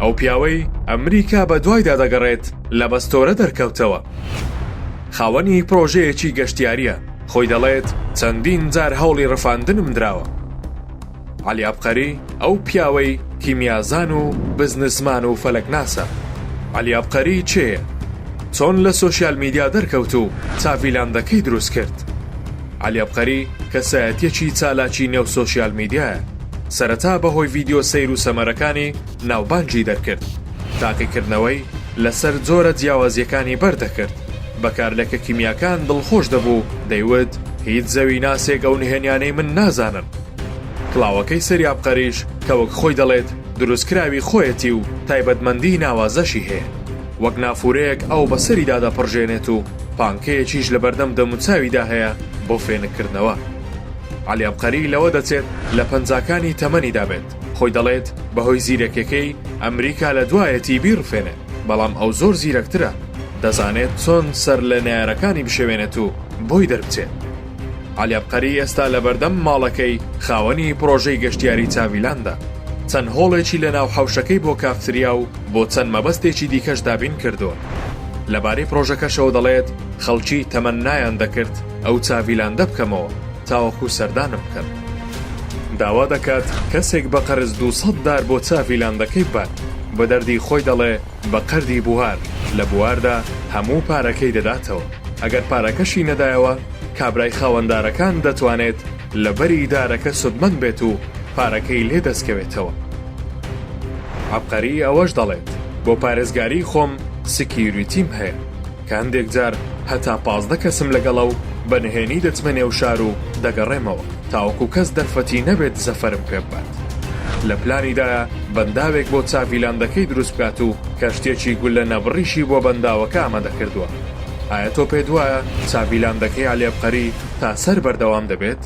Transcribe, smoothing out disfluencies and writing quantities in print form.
ئەو پیاوەی ئەمریکا بە دوایدا دەگەڕێت لە بەستۆرە دەرکەوتەوە. خاوەنی پرۆژەیەکی گەشتیارییە، خۆی دەڵێت چەندین جار هەوڵی ڕفاندنم دراوە. عەلی عەبقەری ئەو پیاوەی کیمیازان و بزنسمان و فەلەکناسە. عەلی عەبقەری کێیە؟ چۆن لە سۆشیال میدیا دەرکەوت و چاڤیلاندەکەی دروست کرد؟ عەلی عەبقەری کەسایەتیەکی چالاکی نێو سۆشیال میدیایە. سەرەتا بەهۆی ڤیدیۆ سەیر و سەمەرەکانی ناوبانگی دەرکرد. تاقیکردنەوەی لەسەر جۆرە جیاوازییەکانی بەرد دەکرد. بە کارلێکە کیمیاکان دڵخۆش دەبوو، دەیوت هیچ زەویناسێک ئەو نهێنیانەی من نازانن. کڵاوەکەی سەری عەبقەریش کە وەک خۆی دەڵێت دروستکراوی خۆیەتی و تایبەتمەندیی ناوازەشی هەیە. وەک نافورەیەک ئاو بەسەریدا دەپڕژێنێت و پانکەیەکیش لەبەردەم دەموچاویدا هەیە بۆ فێنککردنەوە. عەلی عەبقەری لەوە دەچێت لە پەنجاکانی تەمەنیدا بێت، خۆی دەڵێت بەهۆی زیرەکیەکەی ئەمریکا لە دوایەتی بیڕفێنێت، بەڵام ئەو زۆر زیرەکترە، دەزانێت چۆن سەر لە نەیارەکانی بشێوێنێت و بۆی دەربچێت. عەلی عەبقەری ئێستا لەبەردەم ماڵەکەی خاوەنی پڕۆژەی گەشتیاری چاڤیلاندە، چەند هۆڵێکی لەناو حەوشەکەی بۆ کافتریا و بۆ چەند مەبەستێکی دیکەش دابین کردووە. لەبارەی پڕۆژەکەشەوە دەڵێت خەڵکی تەمەننایان دەکرد ئەو چاڤیلاندە بکەمەوە تاوەکو سەردانم بکەن. داوا دەکات کەسێک بە قەرز 200 دار بۆ چاڤیلاندەکەی ببات، بە دەردی خۆی دەڵێ بە قەردی بوار، لە بواردا هەموو پارەکەی دەداتەوە، ئەگەر پارەکەشی نەدایەوە کابرای خاوەندارەکان دەتوانێت لە بەری دارەکە سودمەند بێت و پارەکەی لێ دەستکەوێتەوە. عەبقەری ئەوەش دەڵێت، بۆ پارێزگاریی خۆم security م هەیە، کە هەندێک جار هەتا 15 کەسم لەگەڵە و بە نهێنی دەچمە نێو شار و دەگەڕێمەوە تاوەکو کەس دەرفەتی نەبێت زەفەرم پێ ببات. لە پلانیدایە بەنداوێک بۆ چاڤیلاندەکەی دروست بکات و کەشتییەکی گوللە نەبڕیشی بۆ بەنداوەکە ئامادە کردووە. ئایا تۆ پێت وایە چاڤیلاندەکەی عەلی عەبقەری تا سەر بەردەوام دەبێت؟